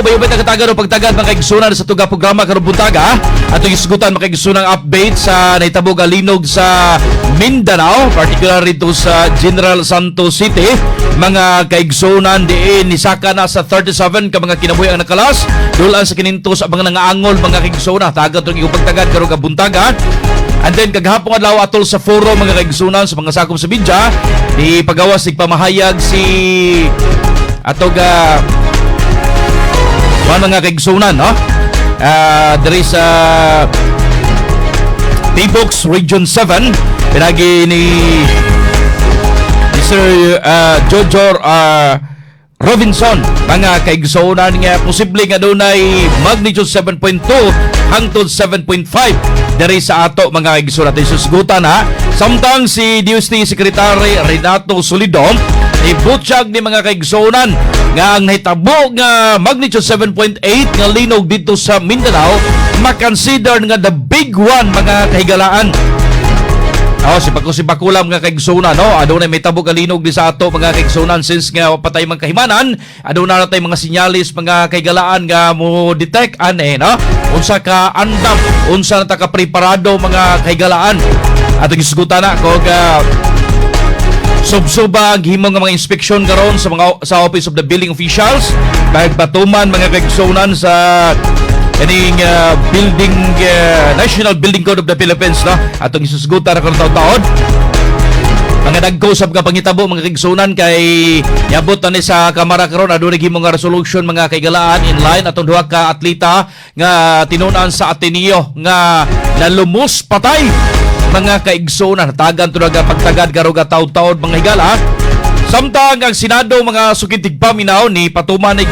Bayubay tagatagad o pagtagad, mga kaigsunan, sa tuga programa karong buntaga. Atong isugutan, mga kaigsunan, update sa nahitabo nga linog sa Mindanao, particular rito sa General Santos City. Mga kaigsunan, diin nisaka na sa 37 ka mga kinabuhi ang nakalas. Dulaan sa 500 ang mga nangaangol, mga kaigsunan. Tagad itong iyong pagtagad karong buntaga. And then kagahapon adlaw, atol sa forum, mga kaigsunan, sa mga sakop sa media, ni pagawas sig pamahayag si atog mga kaigsunan, no? Diri sa PHIVOLCS Region 7, pinagi ni Sir Jojo Robinson, mga kaigsunan, nga posible nga dunay magnitude 7.2 hangtod 7.5 diri sa ato, mga kaigsunan. Ato susgutan ha. Samtang si DOST Secretary Renato Solidum ibutyag ni, mga kaigsunan, nga ang nahitabo nga magnitude 7.8 nga linog dito sa Mindanao makonsider nga the big one, mga kahigalaan. Oh, si Pagko si Bakula, mga kaigsunan, no? Adunay may tabo linog di sa ato, mga kaigsunan, since nga patay mga kahimanan, aduna na tay mga sinyalis, mga kahigalaan, nga mo detect ane, no? Unsa ka andam, unsa na ta ka preparado, mga kahigalaan. Atong isugutan na kog subsuba ang himo nga mga inspeksyon karon sa mga sa Office of the Building Officials pagpatuman, mga kaigsunan, sa kaning building National Building Code of the Philippines, no? Atong isusgutan na karon taon-taon. Mga dagko sab ka pangitabo, mga kaigsunan, kay niabot na ni sa kamara karon. Adunay gihimo nga resolution, mga kaigalaan, in line atong duha ka atleta nga tinunan sa Ateneo nga nalumos patay, mga kaigsunan. Tagan to naga pagtagad karon ga taud-taod, mga higala. Samtang ang Senado, mga suking tigpaminaw, ni patuman ni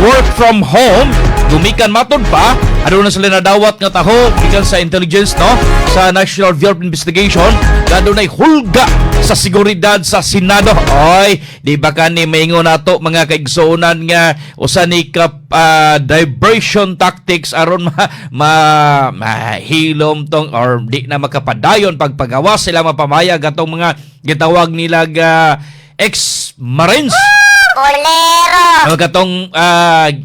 work from home gumikan matod pa aduna sila nadawat nga taho gikan sa intelligence, no, sa National Bureau of Investigation nga adunay hulga sa seguridad sa Senado. Oy, di ba kani maingon nato, mga kaigsuonan, nga usa ni ka diversion tactics aron ma, ma mahilom tong or di na makapadayon pagpagawas sila mapamayag atong mga gitawag nila ga ex-Marines? Bolero! Ang katong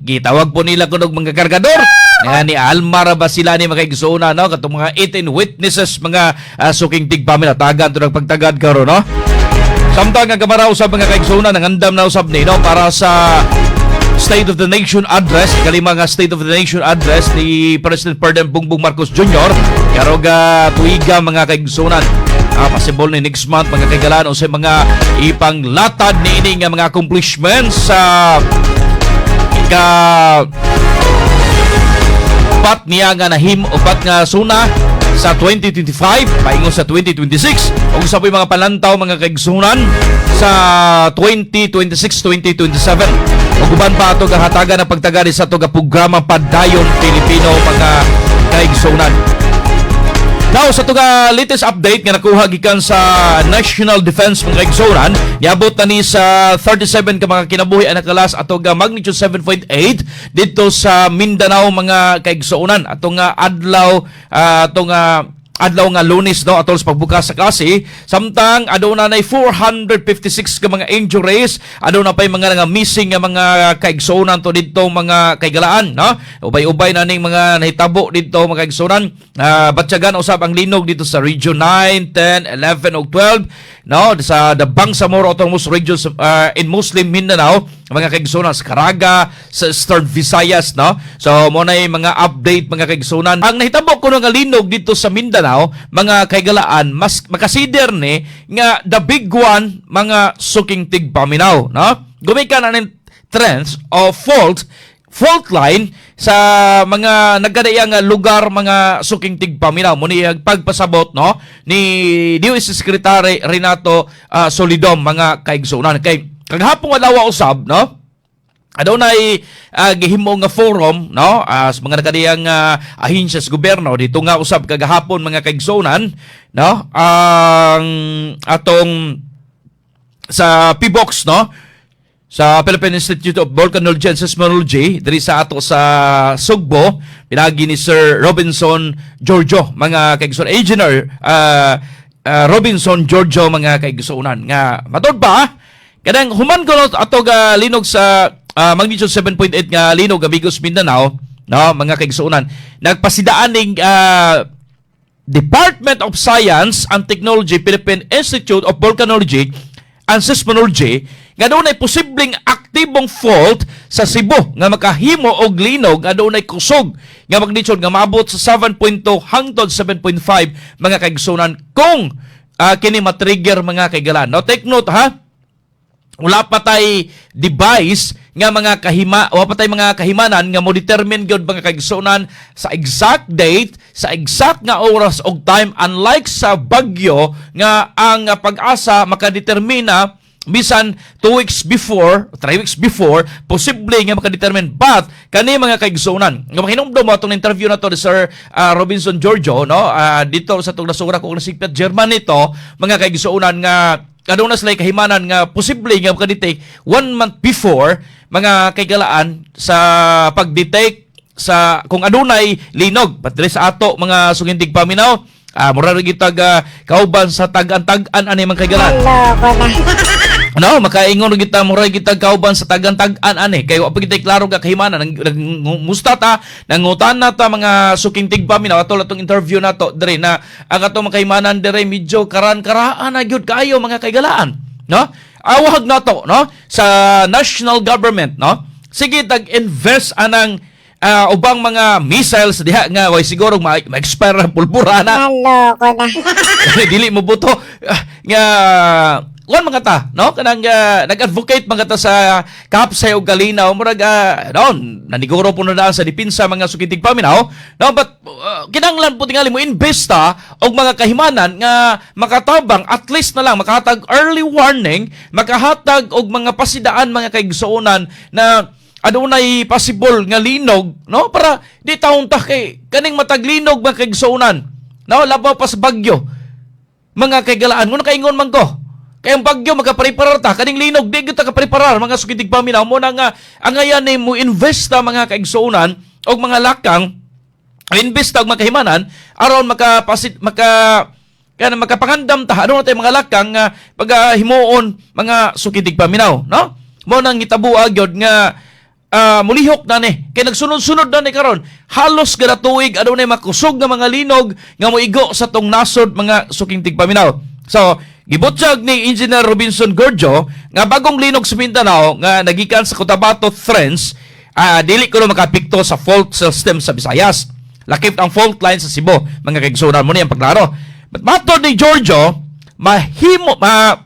gitawag po nila kunog mga kargador. Nga ni Almar ba sila ni, mga kaigsuonan, no? Katong mga 18 witnesses, mga suking tigpamin, tagan to pagtagad karon, no? Samtang ang kamara usab, mga kaigsuonan, ang andam na usab ni, no, para sa State of the Nation Address, kalima nga State of the Nation Address ni President Ferdinand Bongbong Marcos Jr. Karong tuiga, mga kaigsuonan. Possible ni next month, mga kaigalaan, o sa mga ipanglatad ni ini nga mga accomplishments sa ika upat niya nga nahim upat nga suna sa 2025 paingon sa 2026 ug sa po'y mga palantaw, mga kaigsunan, sa 2026-2027 ug uban pa ato gahatagan ang pagtagari sa ato ga programa Padayon Pilipino, mga kaigsunan. Now, sa tuga latest update nga nakuha gikan sa National Defense, mga kaigsunan, niabot na ni sa 37 ka mga kinabuhi ang nakalas ato ga magnitude 7.8 dito sa Mindanao, mga kaigsuonan. Ato nga adlaw ato nga adlaw nga Lunes, no, atol sa pagbukas sa klase. Samtang aduna nay 456 ka mga injuries, aduna pay mga nga missing nga mga kaigsuonan to didto, mga kaigalaan, no? Ubay-ubay na ning mga nahitabo didto, mga kaigsuonan. Batyagan usab ang linog dito sa Region 9, 10, 11 ug 12, no, sa the Bangsamoro Autonomous Region in Muslim Mindanao, mga kaigsuonan, sa Caraga, sa Eastern Visayas, no? So mo na yung mga update, mga kaigsuonan. Ang nahitabo kuno nga linog dito sa Mindanao, mga kaigalaan, mas makasider ni nga the big one, mga suking tigpaminaw, no? Gumikan na ning trends of fault fault line sa mga nagkadaya nga lugar, mga suking tigpaminaw. Mo ni pagpasabot, no, ni DOST Secretary Renato Solidum, mga kaigsunan, kay kagahapon adlaw usab, no, adunay gihimo nga forum, no, sa mga nakadiyang ahensya sa gobyerno dito nga usab kagahapon, mga kaigsunan, no, ang atong sa PHIVOLCS, no, sa Philippine Institute of Volcanology and Seismology diri sa ato sa Sugbo, pinagi ni Sir Robinson Giorgio, mga kaigsuonan, Engineer Robinson Giorgio, mga kaigsuonan, nga matod pa kanang human ko ato ga linog sa magnitude 7.8 nga linog amigos Mindanao, no, mga kaigsuonan. Nagpasidaan ning Department of Science and Technology, Philippine Institute of Volcanology and Seismology nga dunay posibleng aktibong fault sa Cebu nga makahimo og linog nga dunay kusog nga magnitude nga maabot sa 7.2 hangtod 7.5, mga kaigsuonan, kung kini matrigger, mga kaigalan. No, take note ha, wala pa tay device nga mga kahima, wala pa tay mga kahimanan nga mo determine gyud, mga kaigsuonan, sa exact date, sa exact nga oras og time, unlike sa bagyo nga ang PAGASA makadetermina bisan 2 weeks before, 3 weeks before, posible nga makadetermine. But kani, mga kaigsuonan, nga mahinumdom mo atong interview na to ni Sir Robinson Giorgio, no, dito sa atong nasura ko nasigpet German nito, mga kaigsuonan, nga aduna sila kahimanan nga posible nga makadetect one month before, mga kaigalaan, sa pag-detect sa kung adunay linog. But diri sa ato, mga suking tigpaminaw, mura ra gitag kauban sa tag-an-tag-an ani, mga kaigalaan. Loko na. No, makaingon kita, mura kita kauban sa tagan-tag-an ani kay wa pa kita klaro nga kahimanan. Nagmusta ta, nangutan na ta, mga suking tigpaminaw, atol atong interview nato diri na ang atong mga kahimanan diri medyo karan-karaan na gyud kaayo, mga kaigalaan, no? Awahag nato, no, sa national government, no, sige tag-invest anang ubang mga missiles diha nga way siguro ma-expire ang pulbura na. Naloko na. Dili mo buto nga kuan mga ta, no, kanang nag-advocate mga ta sa kapsay og kalinaw, murag no, naniguro po na daan sa depensa, mga suking tigpaminaw, no? But kinahanglan po tingali mo investa og mga kahimanan nga makatabang, at least na lang makahatag early warning, makahatag og mga pasidaan, mga kaigsuonan, na adunay possible nga linog, no, para di taon ta kay kaning matag linog, mga kaigsuonan, no, labaw pa sa bagyo, mga kaigalaan. Ngono kaingon man ko kay ang bagyo makapreparar ta, kaning linog di gyud ta kapreparar, mga suking tigpaminaw. Mo na nga angayan ni mo invest ta, mga kaigsuonan, og mga lakang invest ta og mga kahimanan aron makapasit maka kana makapangandam ta, ano na tayo mga lakang nga pagahimuon, mga suking tigpaminaw, no? Mo nang gitabuag gyud nga mulihok na ni kay nagsunod-sunod na ni karon, halos kada tuig adunay makusog nga mga linog nga moigo sa tong nasod, mga suking tigpaminaw. So gibutyag ni Engineer Robinson Gorjo nga bagong linog sa Mindanao nga nagikan sa Cotabato Trench dili kuno makaapekto sa fault system sa Visayas, lakip ang fault line sa Cebu, mga kaigsuonan. Mo ni ang pagklaro. But matod ni Giorgio, mahimo ma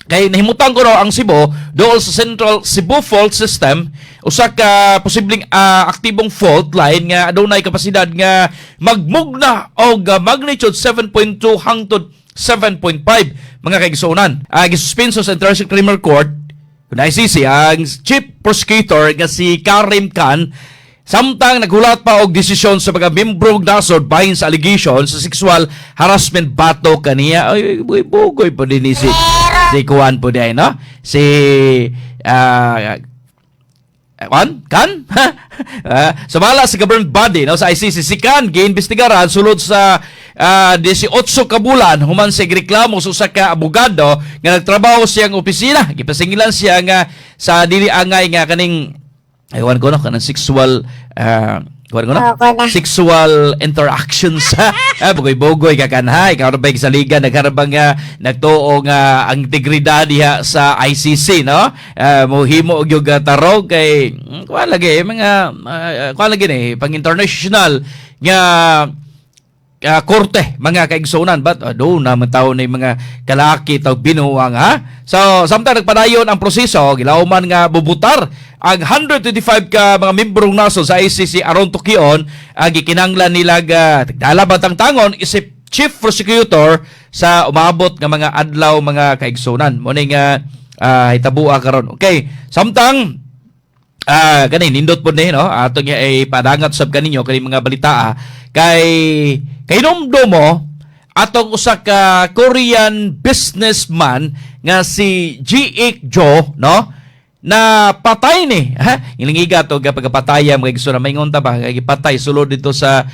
kay nahimutan ko raw ang Cebu dool sa Central Cebu Fault System, usa ka posibleng aktibong fault line nga adunay kapasidad nga magmugna og magnitude 7.2 hangtod 7.5, mga kaigsuonan. Gisuspenso sa International Criminal Court, kung ICC, ang chief prosecutor nga si Karim Khan samtang naghulat pa og desisyon sa mga membro ng nasod bahin sa allegation sa sexual harassment batok kaniya. Ay, bugoy, bugoy po din ni si Kuan po din, no? Si Kuan? Kan? Sumala sa government body, no, sa ICC, si Khan giimbestigaran sulod sa 18 ka bulan human sa reklamo sa usa ka abogado nga nagtrabaho siyang opisina. Gipasingilan siya nga sa dili angay nga kaning, aywan ko, no, kanang sexual kuan ko, no? Loko na. Sexual interactions ha. Bugoy-bugoy ka kan ha. Ikaw ra ba sa liga nagharabang nga nagtuo nga ang integridad diha sa ICC, no? Mohimo og yung tarog kay kuan lagi mga kuan lagi ni pang international nga korte, mga kaigsunan. But do naman tao na yung mga kalaki tawag binuang ha. So samtang nagpadayon ang proseso, gilauman nga bubutar ang 125 ka mga membrong nasod sa ICC aron tukion ang gikinanglan nila ga tagdala batang tangon isip chief prosecutor sa umabot nga mga adlaw, mga kaigsunan. Mo ni nga hitabua karon. Okay, samtang kani nindot po ni, no, ato nga ay padangat sab kaninyo kani mga balita kay kay mo atong usa ka Korean businessman nga si Ji Ik Jo, no, na patay ni ha. Ilingiga to ga pagkapataya, mga kaigsunan. Maingon ta ba nga gipatay sulod dito sa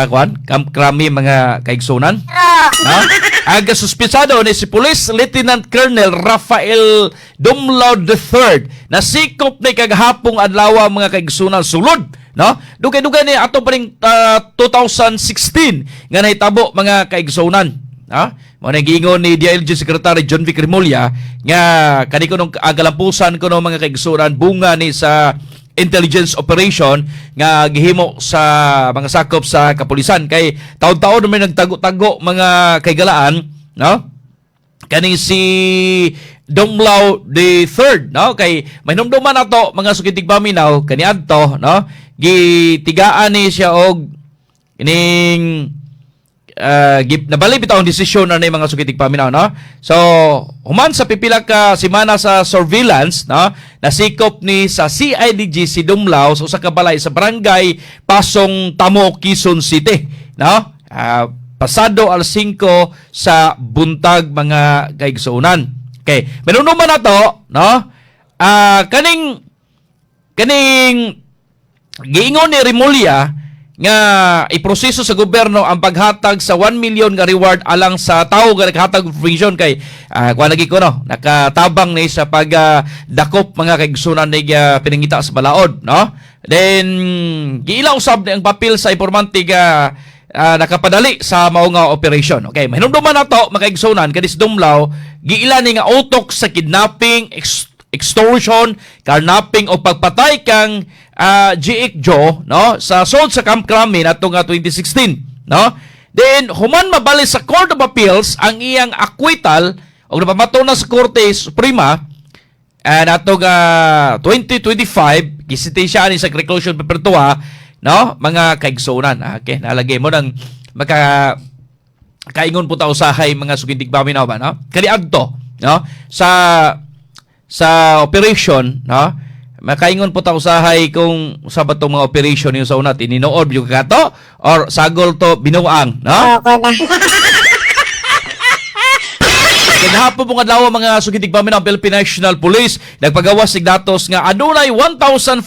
kuan Camp Crame, mga kaigsunan, no? Ang suspitsado ni si Police Lieutenant Colonel Rafael Dumlao III, nasikop ni kagahapong adlaw, mga kaigsunan, sulod, no? Dugay-dugay ni ato pa ring 2016 nga nahitabo, mga kaigsunan, ha? Mao na giingon ni DILG Secretary John Vic Remulla nga kani kuno ang galampusan kuno, mga kaigsunan, bunga ni sa intelligence operation nga gihimo sa mga sakop sa kapulisan, kay taon-taon may nagtago-tago, mga kaigalaan, no, kaning si Dumlao the Third, no? Kay mahinumduman nato, mga sukitig paminaw, kaniadto, no, gitigaan ni siya og ining nabali bitaw ang desisyon na ni, mga sukitig paminaw, no? So human sa pipila ka semana sa surveillance, no, nasikop ni sa CIDG si Dumlao sa usa ka balay sa Barangay Pasong Tamo, Quezon City, no, pasado alas 5 sa buntag, mga kaigsuonan. Okay, mahinumduman nato, no, kaning giingon ni Remulla nga iproseso sa gobyerno ang paghatag sa 1 million nga reward alang sa tawo nga naghatag og information, kay kuan lagi ko, no, nakatabang ni sa pag dakop, mga kaigsunan, ni pinangita sa balaod, no? Then giila usab ni ang papel sa informante nga nakapadali sa mao nga operation. Okay, mahinumduman nato, mga kaigsunan, kani si Dumlao giila ni nga utok sa kidnapping, extortion, carnapping o pagpatay kang Jiik Joe, no, sa sulod sa Camp Crame nato nga 2016, no? Then human mabali sa Court of Appeals ang iyang acquittal og napamato na sa Korte Suprema nato nga 2025, gisentensya ni sa reclusion perpetua, no, mga kaigsunan. Okay, nalagay mo nang maka kaingon po ta usahay, mga sugindig paminaw ba, no, kaniadto, no, sa operation, no, makaingon po ta usahay kung sa ba tong mga operation yung sa una, tininood yung kato or sagol to binuang, no? Ako na. Kinahapon pong adlaw, mga sugitig paminaw, ang Philippine National Police nagpagawas sig datos nga adunay 1,500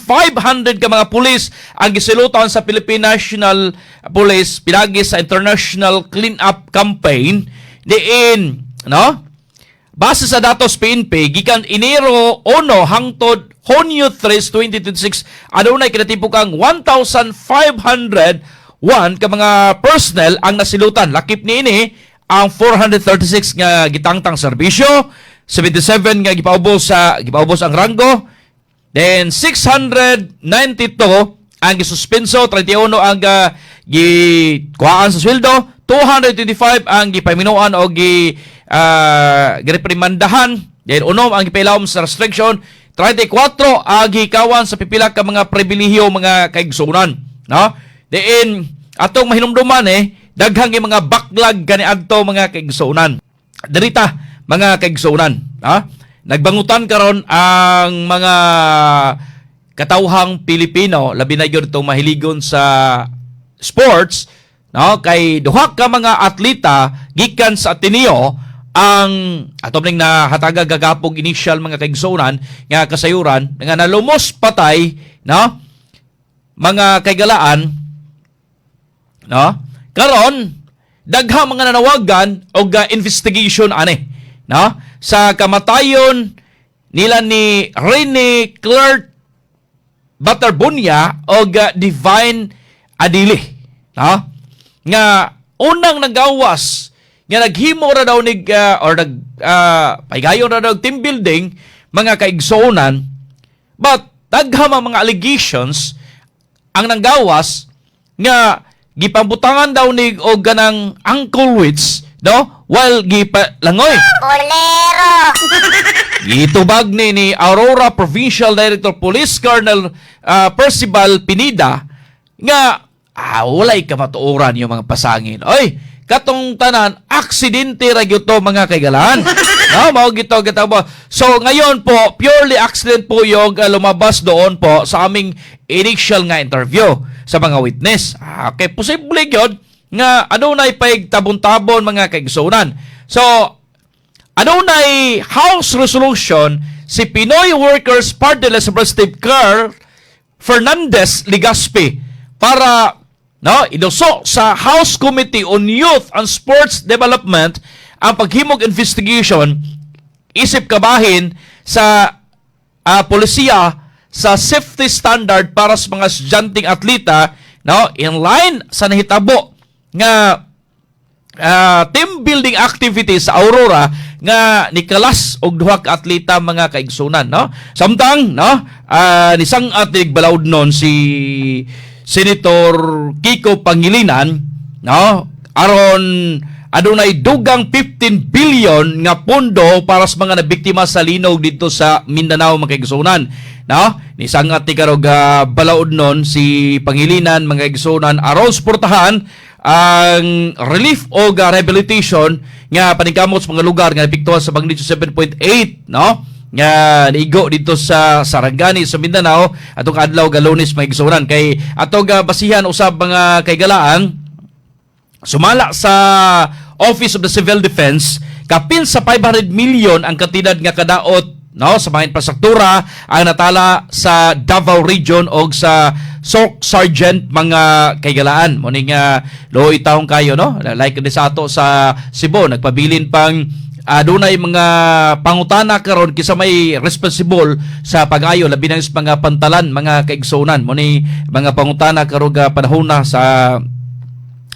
ka mga pulis ang gisilutan sa Philippine National Police pinagi sa International Clean-up Campaign diin, no? Base sa datos PNP, gikan Enero 1 hangtod Hunyo 3, 2026, adunay kinatibukang 1,501 ka mga personnel ang nasilutan. Lakip niini ang 436 nga gitangtang serbisyo, 77 nga gipaubos ang ranggo, then 692 ang gisuspenso, 31 ang gikuhaan sa sweldo, 225 ang gipaminuan o gireprimandahan, then 6 ang gipailawom sa restriction, 34 ang gikawan sa pipila ka mga pribilehiyo, mga kaigsunan, no? Then atong mahinumduman eh daghang yung mga backlog kaniadto, mga kaigsunan. Dirita, mga kaigsunan, ha? Nagbangutan karon ang mga katawhang Pilipino, labi na gyud itong mahiligon sa sports, no, kay duha ka mga atleta gikan sa Ateneo ang ato ning nahatagag gagapog initial, mga kaigsunan, nga kasayuran nga nalumos patay, no, mga kaigalaan, no? Karon daghang mga nanawagan og investigation ani, no, sa kamatayon nila ni Rene Claire Baterbonia og Divine Adili, no, nga unang nagawas nga naghimo ra daw nig or nag paygayon ra daw og team building, mga kaigsuonan. But daghang ang mga allegations ang nanggawas nga gipambutangan daw ni og ganang ankle weights, no, while gipalangoy. Bolero! Gitubag ni Aurora Provincial Director Police Colonel Percival Pinida nga walay kamatuoran yung mga pasangin. Oy, katong tanan aksidente ra gyud to, mga kaigalaan. No, mao gito gitabo. So ngayon po, purely accident po yung lumabas doon po sa aming initial nga interview sa mga witness. Okay, posible gyud nga adunay pay tabon-tabon, mga kaigsunan. So adunay House Resolution si Pinoy Workers Party List Representative Carl Fernandez Legaspi para, no, iduso sa House Committee on Youth and Sports Development ang paghimog investigation isip kabahin sa polisiya sa safety standard para sa mga estudyanteng atleta, no, in line sa nahitabo nga team building activity sa Aurora nga nikalas og duha ka atleta, mga kaigsunan, no. Samtang, no, nisang-at balaod nun si Senator Kiko Pangilinan, no, aron adunay dugang 15 billion nga pondo para sa mga nabiktima sa linog dito sa Mindanao, mga kaigsunan, no. Nisangat ni karog balaod nun si Pangilinan, mga kaigsunan, aron suportahan ang relief o rehabilitation nga paningkamot sa mga lugar nga naepektuhan sa magnitude 7.8, no, nga niigo dito sa Sarangani sa Mindanao atong adlaw ga Lunes, mga igsuonan. Kay ato ga basihan usab, mga kaigalaan, sumala sa Office of the Civil Defense, kapin sa 500 million ang kantidad nga kadaot, no, sa mga infrastruktura ang natala sa Davao Region og sa Soccsksargen, mga kaigalaan. Mo ni nga luoy taong kayo, no, like ni sa ato sa Cebu, nagpabilin pang adunay mga pangutana karon kinsa may responsible sa pag-ayo, labi na sa mga pantalan, mga kaigsunan. Mo ni mga pangutana karon ga panahon na sa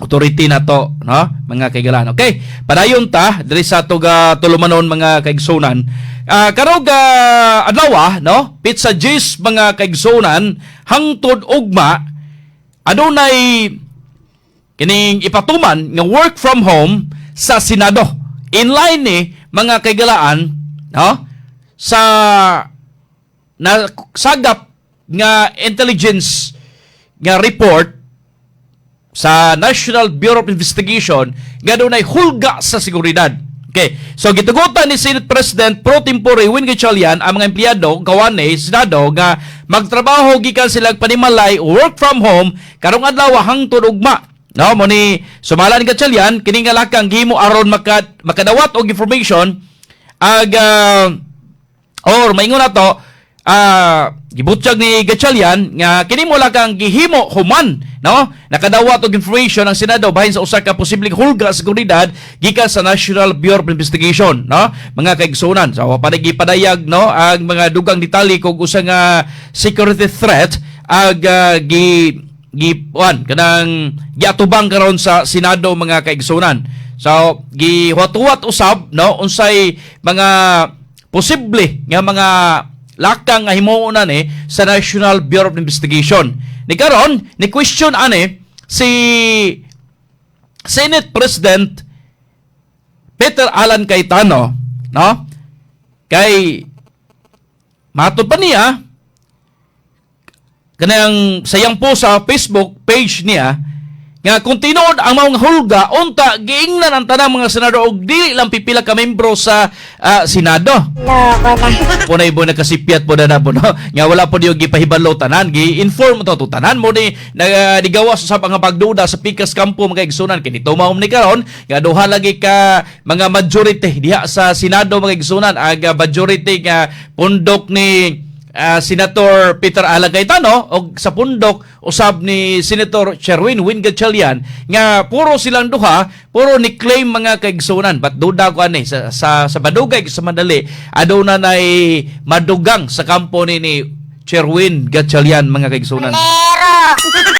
authority na to, no, mga kaigalaan. Okay, padayon ta diri sa ato ga tulumanon, mga kaigsunan. Karong adlaw, no, petsa 10, mga kaigsunan, hangtod ugma adunay kining ipatuman nga work from home sa Senado. Inline ni, mga kaigalaan, no, sa na sagap nga intelligence nga report sa National Bureau of Investigation nga dunay hulga sa seguridad. Okay. So gitugutan ni Senate President Pro Tempore Win Gatchalian ang mga empleyado kawane Senado nga magtrabaho gikan sila panimalay, work from home, karong adlaw hangtod ugma. No, mo ni sumala ni Gatchalian, kini nga lakang gihimo aron makadawat og information ag or maingon na to, gibutyag ni Gatchalian nga kini mo kang gihimo human, no, nakadawat og information ang Senado bahin sa usa ka posibleng hulga sa seguridad gikan sa National Bureau of Investigation, no, mga kaigsunan. So wa pa gipadayag, no, ang mga dugang detalye kung usa nga security threat ag gi gi kuan kanang giatubang karon sa Senado, mga kaigsunan. So gihuwat-huwat usab, no, unsay mga posible nga mga lakang nga himuon na ni sa National Bureau of Investigation. Ni karon ni question ani si Senate President Peter Alan Cayetano, no? Kay matod pa niya kanang sayang po sa Facebook page niya nga kung tinuod ang maong hulga, unta giingnan ang tanang mga senador og dili lang pipila ka membro sa Senado. Loko na. Punay po nakasipyat po na po, no, nga wala po diyo gipahibalo tanan, gi-inform to tanan. Mo ni nag digawas sa mga pagduda sa pikas kampo, mga igsunan. Kini tumaom ni karon nga duha lagi ka mga majority diha sa Senado, mga igsunan, ag majority nga pundok ni Senator Peter Alan Cayetano og sa pundok usab ni Senator Sherwin Win Gatchalian, nga puro silang duha puro ni claim, mga kaigsunan. But duda ko ani sa badugay sa madali aduna nay madugang sa kampo ni Sherwin Gatchalian, mga kaigsunan. Bolero.